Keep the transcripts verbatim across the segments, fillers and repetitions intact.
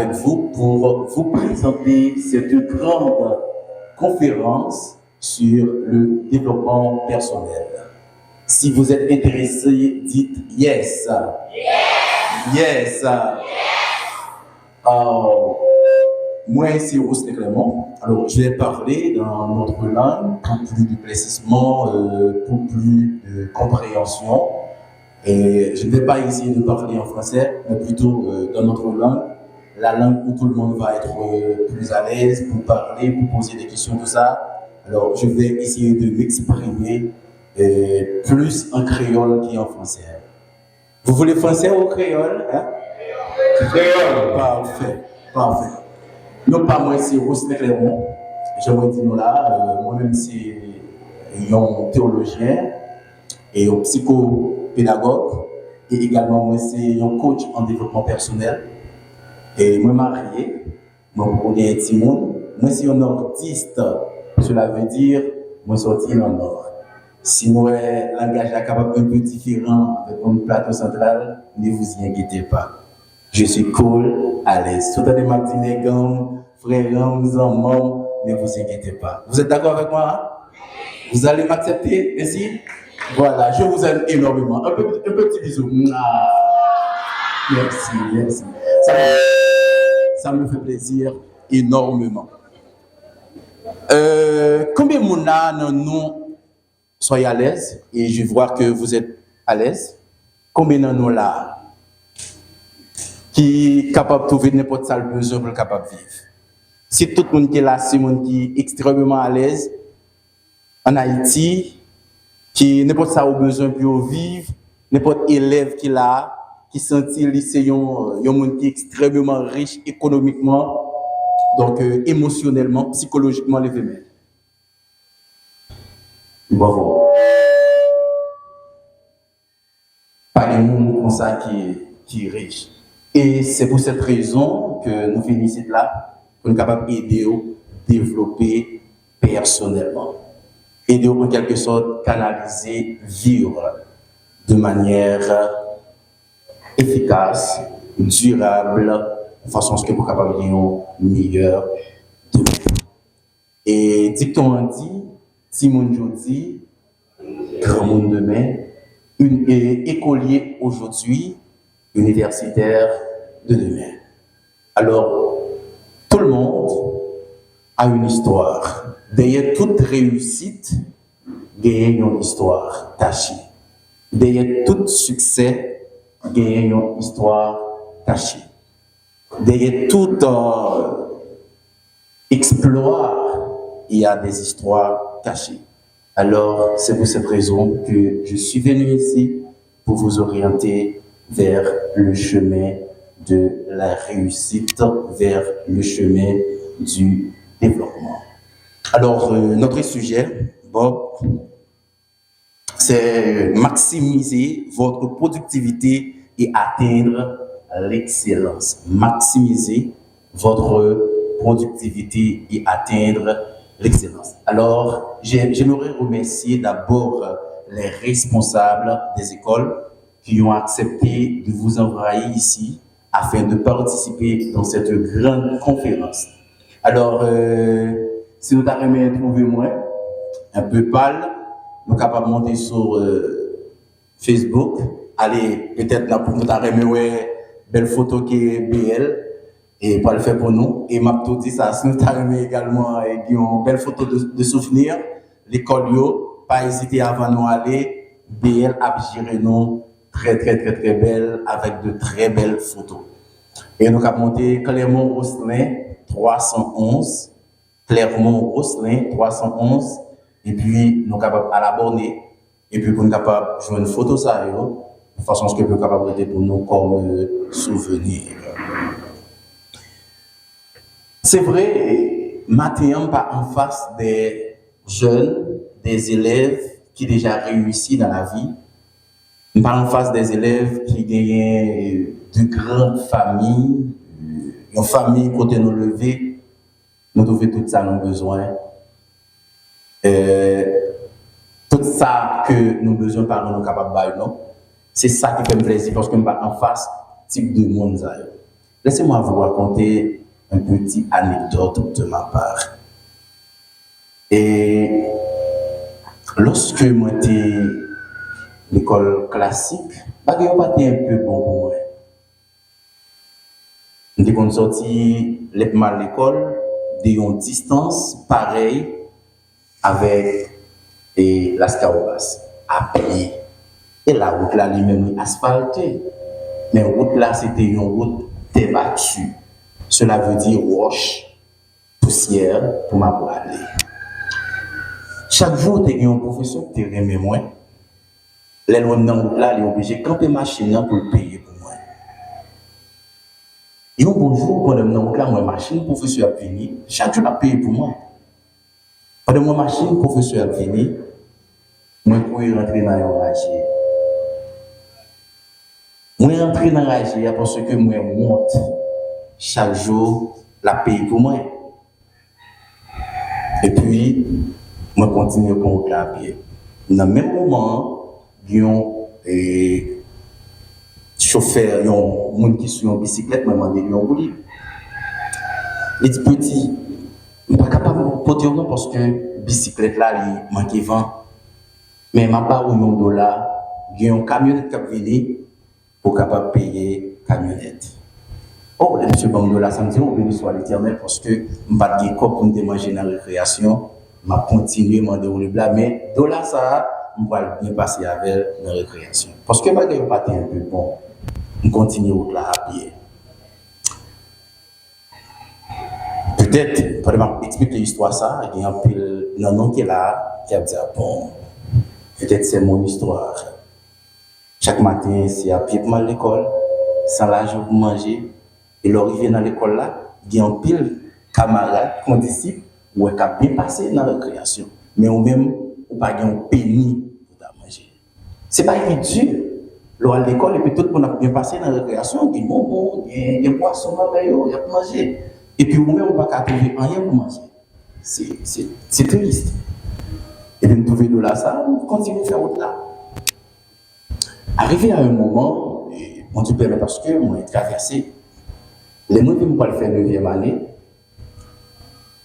avec vous pour vous présenter cette grande conférence sur le développement personnel. Si vous êtes intéressé, dites yes. Yes. Yes. Euh, moi, c'est Rosley Clément. Alors, je vais parler dans notre langue pour plus d'éclaircissement, euh, pour plus de compréhension. Et je ne vais pas essayer de parler en français, mais plutôt euh, dans notre langue, la langue où tout le monde va être euh, plus à l'aise pour parler, pour poser des questions, tout ça. Alors, je vais essayer de m'exprimer euh, plus en créole qu'en français. Vous voulez français ou créole, hein? Créole. Parfait, parfait. Non, pa mwen, se Rosley Clermont. Jan mwen di nou la, euh, mwen menm se yon teyolojyen e yon psikopedagòg, e egalman mwen se yon coach an devlopman pèsonèl. E mwen marye, mwen poko genyen timoun. Mwen se yon nòdis, cela veut dire mwen sòti nan nò. Si nou wè langaj la kapab un peu différent avec mon plateau central, ne vous y inquiétez pas. Je suis cool, à l'aise. Si w tande m ap di nèg an m, frè an m, zanmi an m, ne vous inquiétez pas. Vous êtes d'accord avec moi? Vous allez m'accepter ainsi? Voilà, je vous aime énormément. Un peu, un petit bisou. Mouah. Merci, merci. Ça, ça me fait plaisir énormément. Euh, konbyen moun la nan nou soyez à l'aise, et je vois que vous êtes à l'aise. Konbyen nan nou la ki kapab twouve nenpòt sa l bezwen pou l kapab viv? Si tout moun ki la se moun ki ekstrèmeman alèz an Ayiti, ki nenpòt sa yo bezwen pou yo viv, nenpòt elèv ki la, ki santi li se yon, yon moun ki ekstrèmeman rich ekonomikman, donk, euh, emosyonèlman, sikolojikman, leve men. Bravo. Pa gen moun konsa ki, ki rich. E se pou sèt rezon ke nou vin isit la, pou nou kapab ede yo devlope pèsonèlman. Ede yo, an kèlke sòt, kanalize, viv de manyè efikas, dirab, fason ke pou kapab gen yon meyè demen. E dikton an di, timoun jodi, granmoun demen, un-, e, écolier aujourd'hui, universitaire de demain. Alors, tout le monde a une histoire. Dèyè tout reyusit, genyen yon istwa kache. Dèyè tout siksè, genyen yon istwa kache. Dèyè tout, euh, exploit, il y a des histoires cachées. Alors, c'est pour cette raison que je suis venu ici pour vous orienter vers le chemin de la réussite, vers le chemin du développement. Alors, euh, notre sujet, Bob, c'est maximiser votre productivité et atteindre l'excellence. Maximiser votre productivité et atteindre l'excellence. Alors, j'ai-, j'aimerais remercier d'abord les responsables des écoles qui ont accepté de vous envoyer ici afin de participer dans cette grande conférence. Alors, euh, si nou ta renmen twouve mwen, un peu pâle, nou kapab monte sou, euh, Facebook. Ale, petèt n ap, nou ta renmen wè bèl foto ke B L e pral fè pou nou. E m ap tou di sa, si nou ta renmen egalman, e, gen yon bèl foto de, de souvenir, lekòl yo, pa ezite avan nou ale, B L ap jere nou trè, trè, trè, trè bèl, avèk de trè bèl foto. E nou k ap monte Clermont Roslin twa san onz, Clermont Roslin twa san onz, epi nou kapab al abòne, epi pou n kapab jwenn foto sa yo, fason ke yo kapab rete pou nou kòm, euh, souvenir. Se vre, maten an, m pa anfas de jèn, de elèv ki deja reyisi nan lavi. M pa anfas de elèv ki genyen, euh, de grann fanmi, euh, yon fanmi kote nou leve, nou twouve tout sa nou bezwen. Euh, tout sa ke nou bezwen, paran nou kapab bay nou. Se sa ki fè m plezi, paske m pa anfas tip de moun sa yo. Laissez-moi vous raconter une petite anecdote de ma part. Et lorsque mwen te lekòl klasik, bagay yo pa te enpe bon pou mwen. M te konn sòti lè m al lekòl de yon distans parèy avèk e Laskawobas a pye. E la wout la li menm li asfalte. Men wout la se te yon wout tè bati. Cela veut dire wòch, pousyè pou m ap prale. Chak jou te gen yon pwofesè ki te renmen mwen. Lè l wè m nan wout la, li oblije kanpe machin nan pou l peye pou mwen. Yon bon jou, pandan m nan wout la, m wè machin pwofesè ap vini. Chak jou l ap peye pou mwen. Pandan m wè machin pwofesè ap vini, mwen kouri rantre nan yon raje. Mwen rantre nan raje a paske mwen wont. Chak jou, l ap peye pou mwen. Epi, mwen kontinye pran wout la a pye. Nan menm moman an, gen yon e, chofè, yon moun ki sou yon bisiklèt, mwen mande li yon woulib. Li di, "Piti, m pa kapab pote w non, paske bisiklèt la, li manke van. Men m ap ba ou yon dola, gen yon kamyonèt k ap vini, pou w kapab peye kamyonèt." O, lè misye ban m dola sa, m di, "O, beni swa Letènèl, paske m pa t gen kòb pou m te manje nan rekreyasyon, m ap kontinye mande woulib la, men dola sa a, m pral byen pase avè l nan rekreyasyon." Paske bagay yo pa te enpe bon, m kontinye wout la a pye. Petèt, pandan m ap eksplike istwa sa a, gen anpil nan nou ki la a, ki ap di, "A bon, petèt c'est mon histoire." Chak maten, se a pye pou m al lekòl, san lajan pou m manje. E lè w rive nan lekòl la, gen anpil kamarad, kondisip, ou wè k ap byen pase nan rekreyasyon. Men ou menm, ou pa gen yon peni pou w ta manje. Se pa ridikil. Lè w al lekòl, epi tout moun ap byen pase nan rekreyasyon, gen bonbon, gen, gen pwason nan men yo, y ap manje. Epi ou menm, ou pa ka twouve anyen pou manje. Se, se, se tris. Epi m twouve dola sa, m kontinye fè wout la. Arive a yon moman, e, Bondye pèmèt paske mwen travèse. Lè mwen vin pral fè nevyèm ane,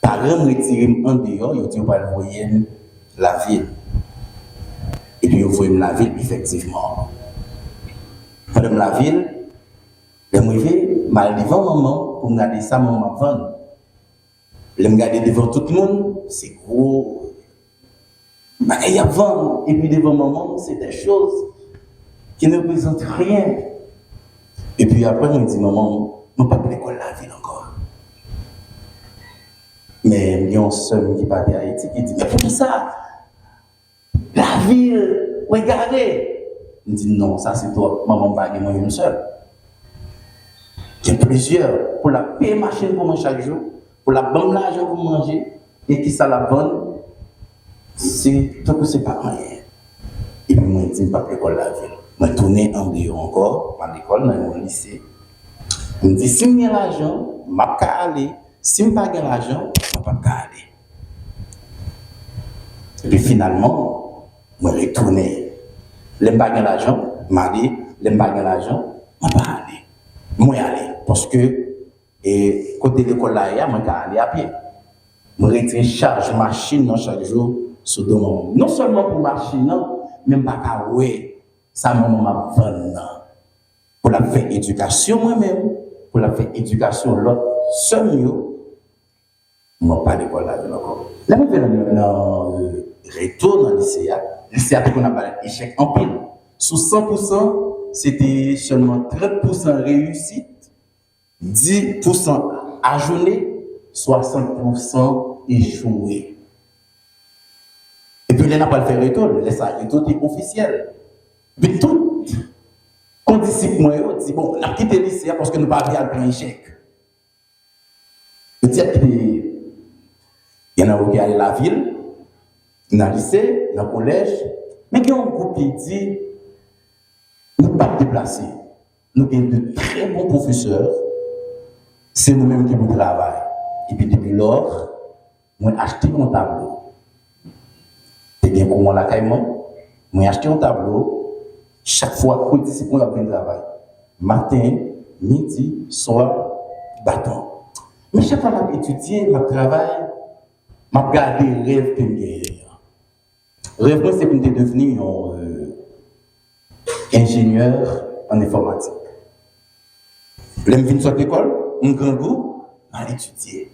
paran m retire m andeyò, yo di yo pral voye m lavil. Epi yo voye m lavil, efektivman. Pandan m lavil, lè m rive, m al devan manman m pou m gade sa manman m ap vann. Lè m gade devan tout moun, se gwo bagay y ap vann. Epi devan manman m, c'est des choses qui ne représentent rien. Epi apre, mwen di manman m, mwen p ap lekòl lavil ankò. Men m gen yon sè m ki pa te Ayiti ki di, "Men poukisa?" Lavil, w egare. M di, "Non, sa se twòp. Manman m pa gen mwen menm sèl. Gen plizyè. Pou l ap peye machin pou mwen chak jou, pou l ap ban m lajan pou m manje, e kisa l ap vann? Se tankou se pa anyen." Epi mwen di, "M p ap lekòl lavil." Mwen tounen andeyò ankò, m al lekòl nan yon lise. M di, "Si m gen lajan, m ap ka ale. Si m pa gen lajan, mwen p ap ka ale." Epi finalman, mwen retounen. Lè m pa gen lajan, m ale. Lè m pa gen lajan, mwen pa ale. Mwen ale. Paske, e, kote lekòl la ye a, mwen ka ale apye. Mwen retire chaj machin nan chak jou sou do manman m. Non sèlman pou machin nan, men m pa ka wè sa manman m ap vann nan. Pou l ap fè edikasyon mwen menm, pou l ap fè edikasyon lòt sè m yo, mwen pa lekòl lavil ankò. Lè m rive nan, nan, e, retou nan lise a, lise a te konn ap bay echèk anpil. Sou san pousan, se te sèlman trant pousan reyisit, dis pousan ajounen, swasant pousan echwe. Epi lè n ap al fè retou, lè sa retou te ofisyèl. Epi tout kondisip mwen yo di, "Bon, n ap kite lise a paske nou pa vle al pran echèk." Yo di ap kite, gen nan yo ki ale lavil, nan lise, nan kolèj, men gen yon gwoup ki di, "Nou p ap deplase. Nou gen de trè bon pwofesè. Se nou menm ki pou travay." Epi depi lò, mwen achte yon tablo. Te gen kouran lakay mwen, mwen achte yon tablo. Chak fwa, kondisip mwen ap vin travay. Maten, midi, swa, baton. Men chak fwa m ap etidye, m ap travay, m ap gade rèv ke m genyen an. Rèv mwen, se pou m te devni yon, euh, enjenyè an enfòmatik. Lè m vin sot lekòl, m grangou, m al etidye.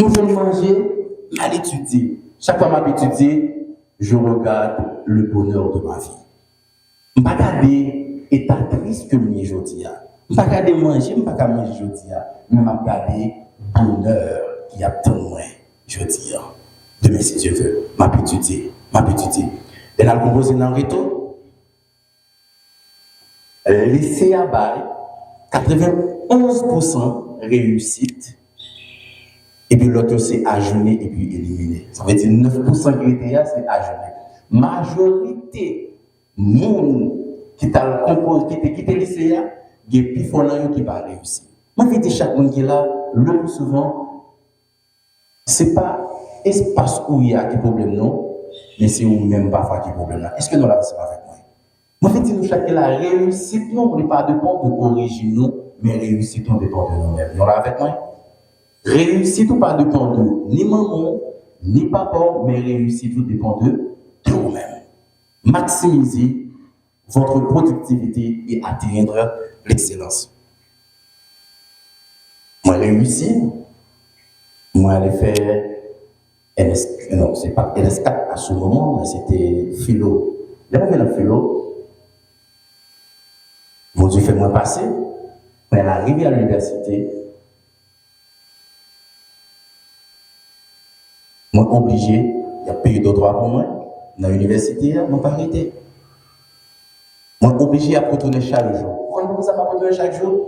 M vin manje, m al etidye. Chak fwa m ap etidye, je regarde le bonheur de ma vie. M pa gade eta tris ke m ye jodi a. M pa gade manje m pa ka manje jodi a. Men m ap gade bonè ki ap tann mwen jodi a. Demen, si Dye vle, m ap etidye, m ap etidye. Lè n al konpoze nan reto, lise a bay katrevenn onz pousan reyisit, epi lòt yo se ajounen epi eliminen. Sa vle di nèf pousan ki rete a, se ajounen. Majorite moun ki t al konpoze, ki te kite lise a, gen pifò nan yo ki pa reyisi. Mwen vle di chak moun ki la, le pli souvan, se pa espas ou ye a ki pwoblèm non, men se ou menm pafwa ki pwoblèm la. Èske nou la ansanm avèk mwen? Mwen vle di nou chak ki la, reyisit nou, li pa depann de orijin nou, men reyisit nou depann de nou menm. Nou la avèk mwen? Reyisit ou pa depann de ni manman w, ni papa w, men reyisit ou depann de, de ou menm. Maximiser votre productivité et atteindre l'excellence. Mwen reyisi, mwen ale fè L S, non, se pa L S kat a sou moman, men se te filo. Lè mwen vin nan filo, Bondye fè mwen pase, mwen arive a linivèsite, mwen oblije, y ap peye dòtwa pou mwen, nan inivèsite a, mwen pa rete. Mwen oblije ap retounen chak jou. Ou konn poukisa m ap retounen chak jou?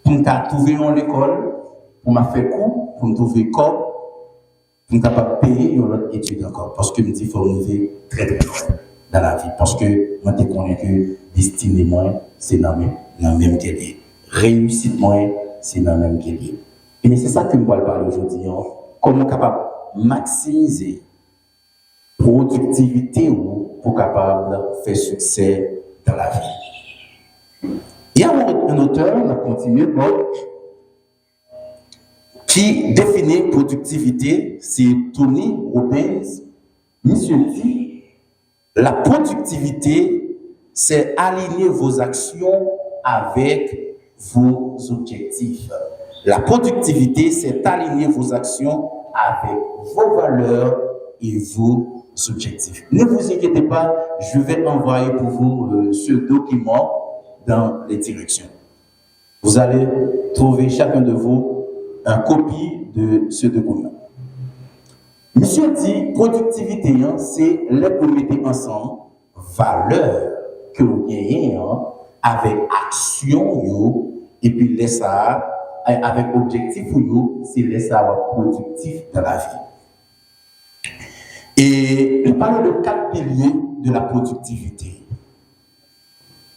Pou m ka twouve yon lekòl, pou m ap fè kou, pou m twouve kòb, pou m kapab peye yon lòt etid ankò. Paske m di fò m rive trè, trè lwen nan lavi. Paske mwen te konnen ke destine mwen, se nan men, nan men m ke l ye. Reyisit mwen, se nan men m ke l ye. Ebyen, se sa ke m pral pale w jodi a. Kòman w kapab maksimize pwodiktivite w pou w kapab fè siksè dans la vie. Il y a un, un auteur, n ap kontinye, bon, ki defini pwodiktivite, se Tony Robbins. Misye di, la productivité, c'est aligner vos actions avec vos objectifs. La productivité, c'est aligner vos actions avec vos valeurs et vos objectifs. Ne vous inquiétez pas, je vais envoyer pour vous, euh, ce document dans les directions. Vous allez trouver chacun de vous un copie de ce document. Misye di, pwodiktivite an, se lè pou mete ansanm valè ke w genyen an avèk aksyon w yo, epi lè sa a, avèk objektif ou yo, se lè sa a w ap pwodiktif dans la vie. E li pale de kat pilye de la pwodiktivite.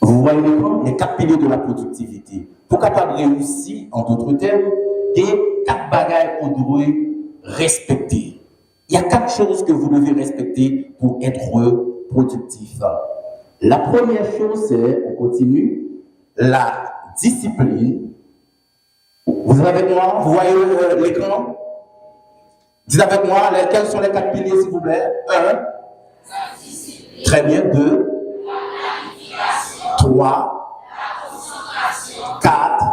Vous voyez l'écran, les quatre piliers de la productivité. Pou kapab reyisi, en d'autres termes, gen kat bagay ou dwe respekte. Il y a quatre choses que vous devez respecter pour être productif. La première chose, c'est, on continue, la discipline. Vous êtes avec moi? Vous voyez, euh, l'écran? Dites avec moi, les, quels sont les quatre piliers, s'il vous plaît? Un. Très bien. Deux. Trois. Quatre.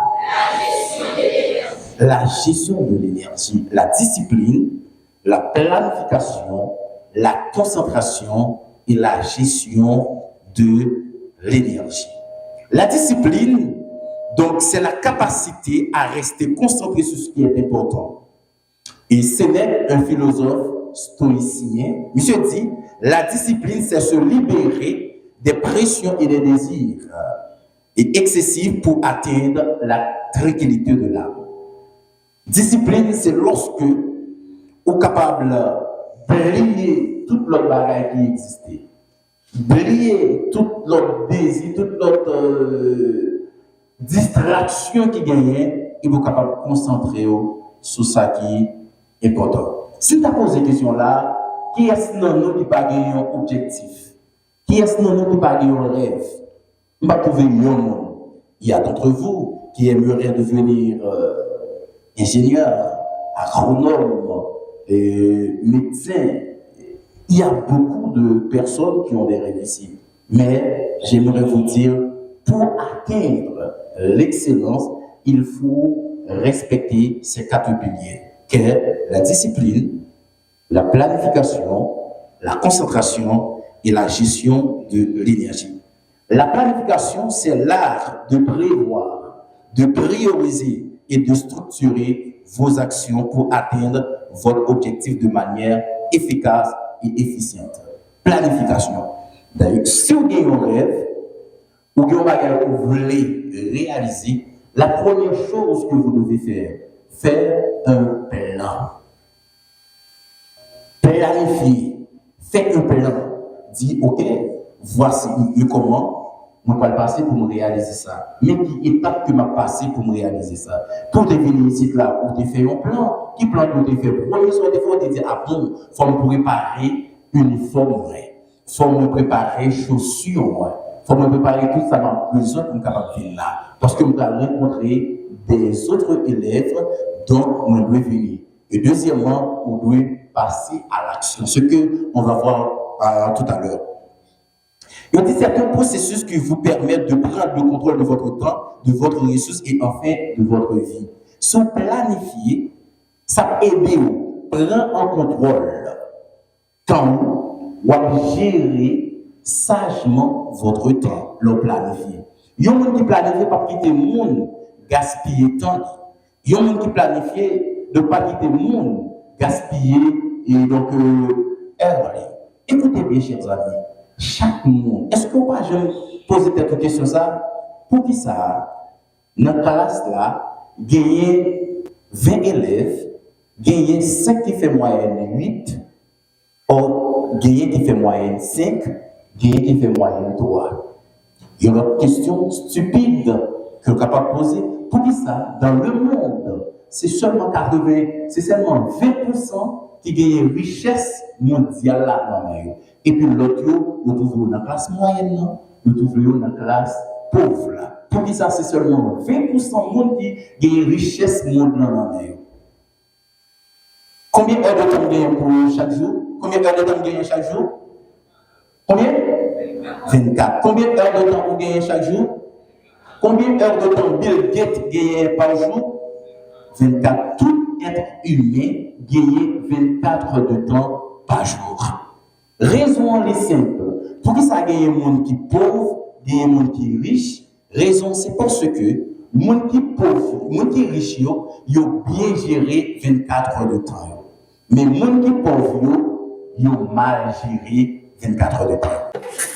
La gestion de l'énergie, la discipline, la planification, la concentration et la gestion de l'énergie. La discipline, donc, c'est la capacité à rester concentré sur ce qui est important. Et Sénèque, un philosophe stoïcien, misye di, la discipline, c'est se libérer des pressions et des désirs, euh, et excessifs pour atteindre la tranquillité de l'âme. Disiplin, se lòske ou kapab bliye tout lòt bagay ki egziste. Bliye tout lòt dezi, tout lòt, euh, distraksyon ki genyen, epi w kapab konsantre w sou sa ki enpòtan. Si m ta poze kesyon la, kiyès nan nou ki pa gen yon objektif? Kiyès nan nou ki pa gen yon rèv? M pa twouve yon moun. Il y a d'entre vous qui aimeraient devenir, euh, ingénieurs, agronomes, euh, médecins. Il y a beaucoup de personnes qui ont des rêves ici. Mais j'aimerais vous dire, pour atteindre l'excellence, il faut respecter ces quatre piliers, qu'est la discipline, la planification, la concentration et la gestion de l'énergie. La planification, c'est l'art de prévoir, de prioriser et de structurer vos actions pour atteindre votre objectif de manière efficace et efficiente. Planification. D'ailleurs, si w gen yon rèv, ou gen yon bagay ou vle reyalize, la première chose que vous devez faire, faire un plan. Planifier, fè yon plan. Di, ok, voici le comment mwen pral pase pou m reyalize sa. Men ki etap ke m ap pase pou m reyalize sa. Pou w te vini isit la, ou te fè yon plan. Ki plan ke w te fè? Premye sa w te fè, w te di, a bon, fò m prepare inifòm mwen. Fò mwen prepare chosi mwen. Fò mwen prepare tout sa m ap bezwen pou m kapab vin la. Paske m pral rankontre dèzòt elèv, donk mwen dwe vini. E dezyèmman, ou dwe pase a laksyon. Ce que on va voir euh, tout à l'heure. Yo di, c'est un processus qui vous permet de prendre le contrôle de votre temps, de votre ressource et enfin de votre vie. Si w planifye, sa ap ede w pran an kontwòl tan ou, w ap jere sajman votre temps, lè w planifye. Yon moun ki planifye p ap kite moun gaspiye tan li. Yon moun ki planifye, donk pa kite moun gaspiye, e donk, euh, è li. Ekoute byen, chè zanmi, chak moun, èske w pa janm poze tèt ou kesyon sa? Poukisa nan klas la, genyen ven elèv, genyen senk ki fè mwayèn uit, Or, genyen ki fè mwayèn senk, genyen ki fè mwayèn twa. Yon lòt kesyon stipid ke w kapab poze, poukisa dans le monde, se sèlman katreven, se sèlman ven pousan ki genyen richès mondyal la nan men yo? Epi lòt yo, yo twouve yo nan klas mwayèn nan, yo twouve yo nan klas pòv la. Poukisa se sèlman ven pousan moun ki genyen richès mond lan nan men yo? Konbyen è de tan m genyen pou chak jou? Konbyen è de tan m genyen chak jou? Konbyen? Vennkat. Konbyen è de tan ou genyen chak jou? Konbyen è de tan Bill Gates genyen pa jou? Vennkat. Tout èt imen genyen vennkat è de tan pa jou. Rezon an li senp. Poukisa genyen moun ki pòv, genyen moun ki rich? Rezon se paske moun ki pòv, moun ki rich yo, yo byen jere vennkat è de tan yo. Men moun ki pòv yo, yo mal jere vennkat è de tan yo.